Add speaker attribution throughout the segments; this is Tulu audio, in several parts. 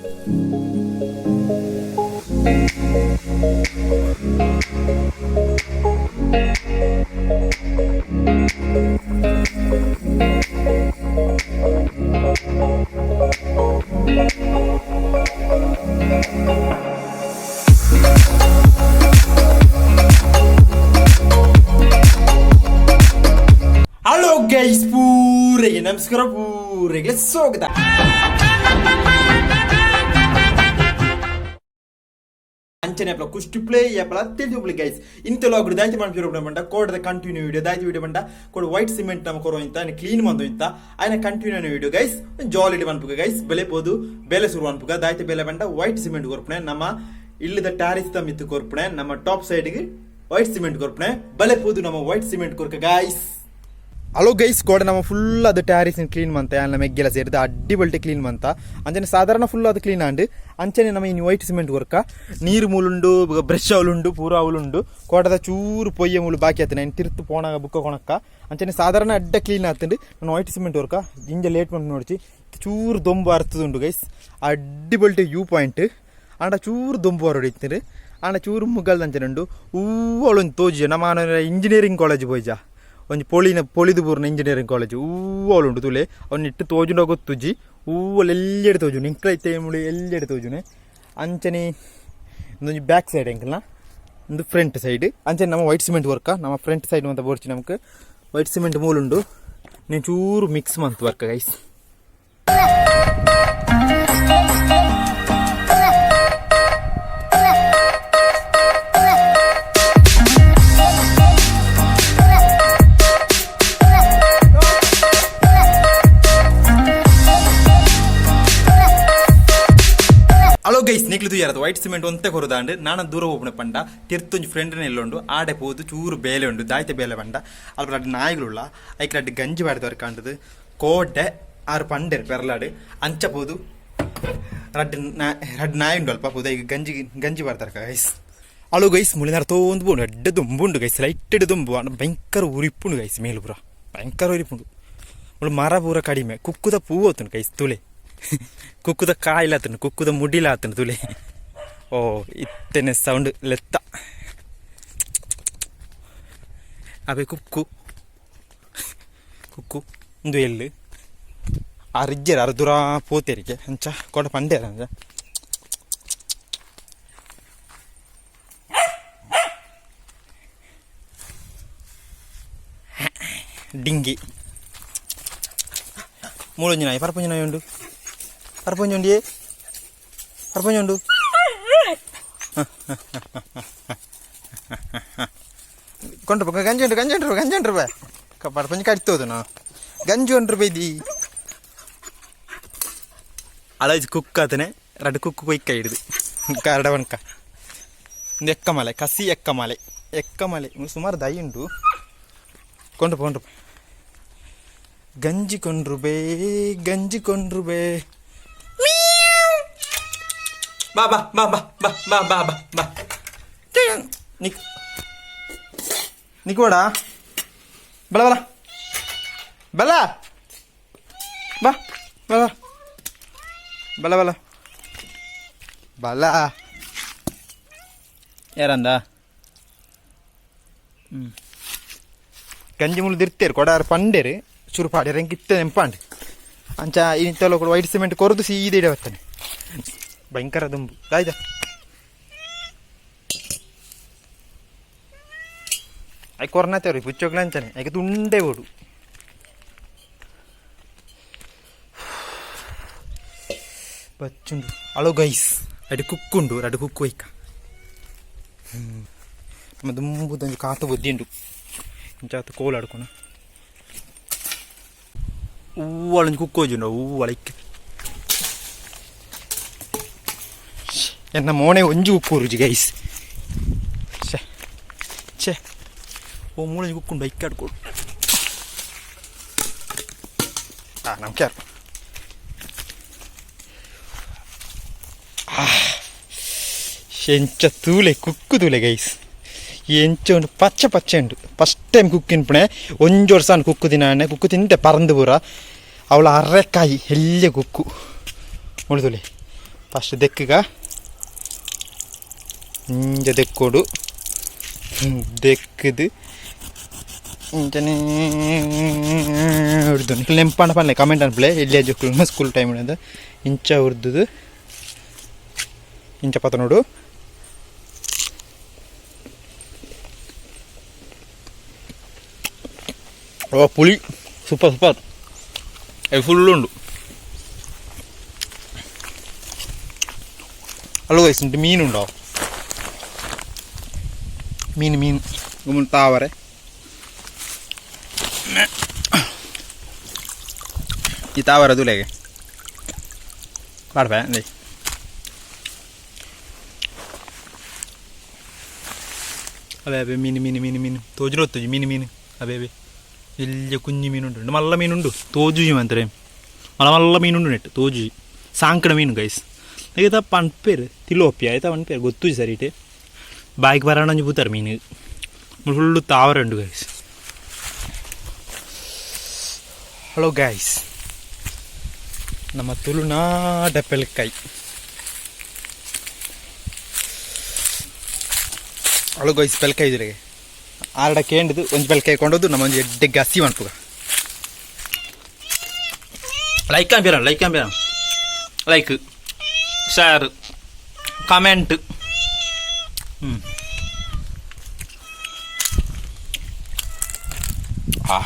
Speaker 1: Hello guys, ಪೂರೆಗೆ ನಮಸ್ಕಾರ, ಪೂರೆಗೆ ಸ್ವಾಗತ. ಅಂಚನೆ ಅಪ್ಲ ಕುಷ್ಟಿ ಪ್ಲೇ ಅಪ್ಲ ತಿಳಿದು ಗೈಸ್. ಇಂತೆಲ್ಲ ಹೋಗ್ರಿ ದಾಯ್ತಿ ಮಾಡ್ತಿರೋ ಬಂಡ ಕೋಡದ ಕಂಟಿನ್ಯೂ ವಿಡಿಯೋ ದಾಯ್ತಿ ವಿಡಿಯೋ ಬಂಡ ಕೋಡ್ ವೈಟ್ ಸಿಮೆಂಟ್ ನಮ್ಮ ಕೊರೋ ಇಂತ ಕ್ಲೀನ್ ಬಂದು ಇಂತ ಆಯ್ನ continue video guys. ಜಾಲಿ ಇಡಿ ಮನ್ಪುಗ ಗೈಸ್. ಬೆಲೆ ಪೋದು ಬೆಲೆ ಶುರು ಅನ್ಪುಗ ದಾಯ್ತಿ ಬೆಲೆ ಬಂಡ ವೈಟ್ ಸಿಮೆಂಟ್ ಕೊರ್ಪಣೆ ನಮ್ಮ ಇಲ್ಲದ ಟ್ಯಾರಿಸ್ ಮಿತ್ತು ಕೊರ್ಪಣೆ ನಮ್ಮ ಟಾಪ್ ಸೈಡ್ಗೆ ವೈಟ್ ಸಿಮೆಂಟ್ ಕೊರ್ಪಣೆ ಬಲೆ ಪೋದು ನಮ್ಮ ವೈಟ್ ಸಿಮೆಂಟ್ ಕೊರ್ಕ guys. Hello guys, ಕೋಡೆ ನಮ್ಮ ಫುಲ್ ಅದು ಟ್ಯಾರಿಸ್ ಕ್ಲೀನ್ ಮಂತ ನಮ್ಮ ಮೆಗ್ಗೆಲ ಸೇರಿದ ಅಡ್ಡಿ ಬಲ್ಟೆ ಕ್ಲೀನ್ ಮಂತ ಅಂಚನೆ ಸಾಧಾರಣ ಫುಲ್ ಅದು ಕ್ಲೀನ್ ಆಂಡ್ ಅಂಚನೆ ನಮ್ಮ ಇನ್ನು ವೈಟ್ ಸಿಮೆಂಟ್ ವರ್ಕ ನೀರು ಮೂಲುಂಡು, ಬ್ರಷ್ ಅವಲುಂಡು, ಪೂರ ಅವಲುಂಡು. ಕೋಟದ ಚೂರು ಪೊಯ್ಯ ಮೂಲು ಬಾಕಿ ಆತನೆ ತಿರ್ತು ಪೋಣಾಗ ಬುಕ್ಕ ಕೊಣಕ್ಕ. ಅಂಚನೆ ಸಾಧಾರಣ ಅಡ್ಡ ಕ್ಲೀನ್ ಆತಂಡು. ನಾನು ವೈಟ್ ಸಿಮೆಂಟ್ ವರ್ಕ ಜಿಂಜ ಲೇಟ್ ಮಂತ್ ನೋಡ್ಚಿ. ಚೂರು ದೊಂಬು ಅರ್ತದುಂಡು ಗೈಸ್. ಅಡ್ಡಿ ಬಲ್ಟೆ ವ್ಯೂ ಪಾಯಿಂಟ್ ಆಂಡ ಚೂರು ದೊಂಬು ಹೊರಡಿತ್ತಾರೆ. ಆಂಡ ಚೂರು ಮುಗಲ್ದಂಚನೆ ಉಂಡು. ಹೂವು ಅವಳೊಂದು ತೋಜಿ ನಮ್ಮ ಇಂಜಿನಿಯರಿಂಗ್ ಕಾಲೇಜ್ ಪೋಯ್ಜಾ ಒಂಜಿ ಪೊಳಿನ ಪೊಳಿದು ಪೂರ್ಣ ಇಂಜಿನಿಯರಿಂಗ್ ಕಾಲೇಜ್ ಹೂವು ಅವಳುಂಡು ತುಲೆ. ಅವ್ನ ಇಟ್ಟು ತೋಜುಂಡ ಗೊತ್ತುಜಿ. ಹೂವಲ್ಲಿ ಎಲ್ಲೆಡೆ ತೋಜುಂಡು, ಇಂಕ್ಲೈತೆ ಮುಳಿ ಎಲ್ಲೆಡೆ ತೋಜುನೆ. ಅಂಚನೆ ಒಂದೊಂಜಿ ಬ್ಯಾಕ್ ಸೈಡ್ ಎಂಕಲ್ನ ಒಂದು ಫ್ರಂಟ್ ಸೈಡ್. ಅಂಚನೆ ನಮ್ಮ ವೈಟ್ ಸಿಮೆಂಟ್ ವರ್ಕ ನಮ್ಮ ಫ್ರಂಟ್ ಸೈಡ್ ಅಂತ ಬೋರ್ಚಿ. ನಮಕ್ ವೈಟ್ ಸಿಮೆಂಟ್ ಮೂಲುಂಡು. ನೀನು ಚೂರು ಮಿಕ್ಸ್ ಮಂತ್ work guys. Hello guys, ನಿಕ್ಲು ತುಯ್ಯಾರದು white cement ಒಂತೆ ಕೊರುದಾಂಡ್. ನಾನ ದೂರ ಹೋಗ್ಬಿಡ ಪಂಡ ತಿರ್ತೊಂಜಿ ಫ್ರೆಂಡ್ ಎಲ್ಲುಂಡು. ಆಡೆ ಪೋದು ಚೂರು ಬೇಲೆ ಉಂಡು. ದಾಯ್ತೆ ಬೇಲೆ ಪಂಡ ಅಲ್ಪ ರಡ್ಡ್ ನಾಯಿಗಳುಳ್ಳ. ಐಕ್ ರಡ್ಡ್ ಗಂಜಿ ಪಾಡ್ದವರ್ ಕಾಂಡದು ಕೋಟೆ ಆರು ಪಂಡೆರ್ ಪೆರ್ಲಾಡು. ಅಂಚ ಪೋದು ರಡ್ಡ್ ರಡ್ಡ್ ನಾಯಿ ಉಂಡು ಅಲ್ಪ ಪೋದು ಈಗ ಗಂಜಿ ಗಂಜಿ ಪಾಡ್ತಾರ guys. Hello guys, ಮುಳಿನಾರ ತೋಂದು ಬೋಂಡು ಅಡ್ಡ ದುಂಬು ಉಂಡು ಗೈಸ್. ಲೈಟ್ ದುಂಬು ಆಂಡ ಭಯಂಕರ ಉರಿಪುಂಡು ಗೈಸ್. ಮೇಲು ಪೂರ ಭಯಂಕರ ಉರಿಪುಂಡು. ಮುಳು ಮರ ಪೂರ ಕಡಿಮೆ. ಕುಕ್ಕುದ ಪೂ ಹೋತುಂಡು ಗೈಸ್. ತುಲೆ ಕುಕ್ಕುದ ಕಾಯಿಲಾತುಂಡು, ಕುಕ್ಕುದ ಮುಡಿಲಾತುಂಡು ತುಲೆ. ಓ ಇತ್ತನೆ ಸೌಂಡ್ ಲೆತ್ತ ಅವೆ. ಕುಕ್ಕು ಕುಕ್ಕು ಒಂದು ಎಲ್ಲು ಆರು ಇಜ್ಜೆರ್ ಆರು ದೂರ ಪೋತೆರಿಗೆ. ಅಂಚ ಕೊಡ ಪಂಡೇರ ಅಂಚ. ಡಿಂಗಿ ಮೂಲೊಂಜಿ ನಾಯಿ, ಪರಪಂಜಿ ನಾಯಿ ಉಂಡು. ಪರಪಂಜಿ ಉಂಡಿಯೇ, ಪರಪಂಜಿ ಉಂಡು. ಕೊಂಡ್ರು ಗಂಜಿ ಉಂಟು, ಗಂಜಿ ಉಂಟು, ಗಂಜಿ ಉಂಟು. ಪರಪಂಜಿ ಕಡಿತೋದು ನಾ ಗಂಜಿ ಉಂಟು ಬೈದಿ. ಅಳಜ್ ಕುಕ್ ಆತನೆ. ರಡ್ಡು ಕುಕ್ಕು ಕೊಯ್ಕ ಹಿಡಿದು ಕರಡ ವನ್ಕ. ಒಂದು ಎಕ್ಕಮಲೆ, ಕಸಿ ಎಕ್ಕಮಲೆ, ಎಕ್ಕಮಲೆ ಸುಮಾರು ದೈ ಉಂಟು. ಕೊಂಡು ಕೊಂಡ್ರು ಗಂಜಿ ಕೊಂಡ್ರು ಬೇ, ಗಂಜಿ ಕೊಂಡ್ರು ಬೇ. ಬಾ ಬಾ ಬಾ ಬಾ ಬಾ ಬಾ ಬಾ ಬಾ ಬಾ. ನಿಕ್ ನಿಕೋಡ ಬಲ ಬಲ ಬಲ ಬಾ ಬಲ ಬಲ ಬಲ ಬಲ. ಯಾರಂದ ಹ್ಞೂ ಗಂಜಿ ಮುಳ್ಳು ದಿರ್ತೇರು ಕೊಡಾರು ಪಂಡೇರು ಚೂರು ಪಾಡ್ಯಾರ ಎಂಕ್ ಇತ್ತೆ ನೆಂಪಾಂಡ್. ಅಂಚ ಇಂತೆಲ್ಲ ಕೂಡ ವೈಟ್ ಸಿಮೆಂಟ್ ಕೊರದು ಸೀದೆ ಇಡ ಬರ್ತಾನೆ. ಭಯಂಕರ ದುಂಬು ಆಯ್ತಾ. I ಕೊರ್ನಾತೇವ್ರಿ ಪುಚ್ಚೋಗ್ಲ ಅಂಚನೆ ಐಕೆ ತುಂಡೆ ಓಡು ಬಚ್ಚುಂಡು. ಅಲೋ ಗೈಸ್, ಅಡಿ ಕುಕ್ಕುಂಡು, ರಡ್ಡು ಕುಕ್ಕು ಐಕ. ನಮ್ಮ ದುಂಬುದೊಂಜಿ ಕಾತು ಬುದ್ಧಿ ಉಂಡು. ಇಂಚಾತು ಕೋಲ್ ಆಡ್ಕೊಣ. ಹೂವಳೊಂಜಿ ಕುಕ್ಕು ಹೋಜುಂಡು ಹೂವಳಕ್ಕೆ. ಎನ್ನ ಮೋನೆ ಒಂಜಿ ಕುಕ್ಕು ರುಜಿ ಗೈಸ್. ಛೇ ಛೇ, ಓ ಮೂಳೊಂಜಿ ಕುಕ್ಕುಂಡು. ಐಕ್ ಆಡ್ಕೊಡು. ಆ ನಮ್ಗೆ ಯಾರು ಎಂಚ ತೂಲೆ ಕುಕ್ಕು ತೂಲೆ ಗೈಸ್. ಎಂಚ ಉಂಡು, ಪಚ್ಚೆ ಪಚ್ಚೆ ಉಂಡು. ಫಸ್ಟ್ ಟೈಮ್ ಕುಕ್ಕು ತಿನ್ಪಣೆ. ಒಂಜಿ ವರ್ಷ ಕುಕ್ಕು ತಿನ್ನಾನೆ. ಕುಕ್ಕು ತಿಂತೆ ಪರಂದು ಪೂರ. ಅವಳ ಅರೆಕಾಯಿ ಎಲ್ಯ ಕುಕ್ಕು ಮುಳುದುಲೆ. ಫಸ್ಟ್ ದೆಕ್ಕಗ ಇಂಚ ದೆಕ್ಕೋಡು ದೆಕ್ಕದು ಇಂಚನೇ ಉರ್ದು. ನಿಕ್ಲು ನೆಂಪಾಂಡ ಪನ್ಲೆ, ಕಮೆಂಟ್ ಅನ್ಪ್ಲೆ. ಎಲ್ಯ ಜೋಕುಲು ಸ್ಕೂಲ್ ಟೈಮ್ ಇಂಚ ಉರ್ದುದು ಇಂಚ ಪತನೋಡು. ಓ ಪುಳಿ, ಸೂಪರ್ ಸೂಪರ್. ಫುಲ್ ಉಂಡು. ಹಲೋ ಗೈಸ್, ಉಂಟು ಮೀನುಂಡೋ? ಮೀನು ಮೀನು ಗುಮ್ಮನ್ ತಾವರೆ. ಈ ತಾವರೆ ದುಲೆಗೆ ಪಾಡ್ಪೆ ಅಂದೆ. ಅವೆ ಅವೆ ಮೀನು ಮೀನು ಮೀನು ಮೀನು ತೋಜುನ ಒತ್ತುಜಿ. ಮೀನು ಮೀನು. ಅವೆ ಅವೆ ಎಲ್ಯ ಕುಂಜಿ ಮೀನುಂಟು. ಮಲ್ಲ ಮೀನುಂಡು, ತೋಜುಜಿ ಮಂತ್ರೆ. ಮಲ್ಲ ಮಲ್ಲ ಮೀನುಂಡು ನೆಟ್ಟು ತೋಜುಜಿ. ಸಾಂಕಣ ಮೀನು ಗೈಸ್. ಐತ ಪನ್ಪೇರು ತಿಲೋಪಿ ಆಯ್ತಾ ಪನ್ಪೇರು, ಗೊತ್ತುಜಿ ಸರಿ. ಇಟ್ಟು ಬಾಯ್ಗೆ ಬರೋಣ ಪೂತಾರೆ ಮೀನು. ಫುಲ್ಲು ತಾವರೆ ಉಂಡು ಗೈಸ್. ಹಲೋ ಗೈಸ್, ನಮ್ಮ ತುಳುನಾಡ ಪೆಲ್ಕಾಯಿ. ಹಲೋ ಗೈಸ್, ಪೆಲ್ಕಾಯಿ ಇದ್ರಿಗೆ ಆರಡ ಕೇಂಡಿದ್ದು ಒಂಜಿ ಪೆಲ್ಕಾಯಿ ಕೊಂಡೋದು ನಮ್ಮ ಒಂಜಿ ಎಡ್ಡೆ ಗಸಿ ಮನ್ಪುಗ. ಲೈಕ್ ಅಂಪಿರ, ಲೈಕ್ ಅಂಪಿರ, ಲೈಕ್, ಶೇರ್, ಕಮೆಂಟ್. ಹ್ಞೂ ಆ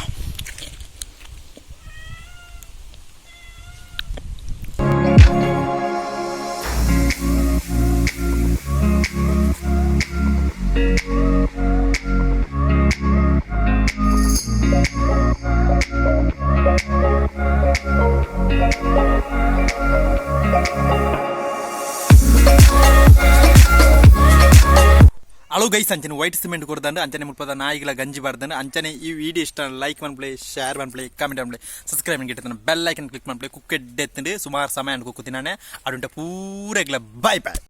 Speaker 1: ಹಲೋ ಗೈಸ್, ಅಂಚನೆ ವೈಟ್ ಸಿಮೆಂಟ್ ಕೊಡ್ದಂಡು. ಅಂಚನೆ ಮುಲ್ಪದ ನಾಯಿಗಳ ಗಂಜಿ ಬಾರ್ದಂಡು. ಅಂಚನೆ ಈ ವಿಡಿಯೋ ಇಷ್ಟ ಲೈಕ್ ಮನ್ಪ್ಲೆ, ಶೇರ್ ಮನ್ಪ್ಲೆ, ಕಮೆಂಟ್ ಮನ್ಪ್ಲೆ, ಸಬ್ಸ್ಕ್ರೈಬ್ ಗಿಟ್ಟದ ಬೆಲ್ ಐಕನ್ ಕ್ಲಿಕ್ ಮನ್ಪ್ಲೆ. ಕುಕ್ಕೆಡ್ಡೆತ್ತಂಡು ಸುಮಾರು ಸಮಯ ಅನ್ಕೊ ಕೂತಿನಾನೆ. ಅಡುಂಟ ಪೂರೆಗ್ಲ ಬಾಯ್ ಬಾಯ್.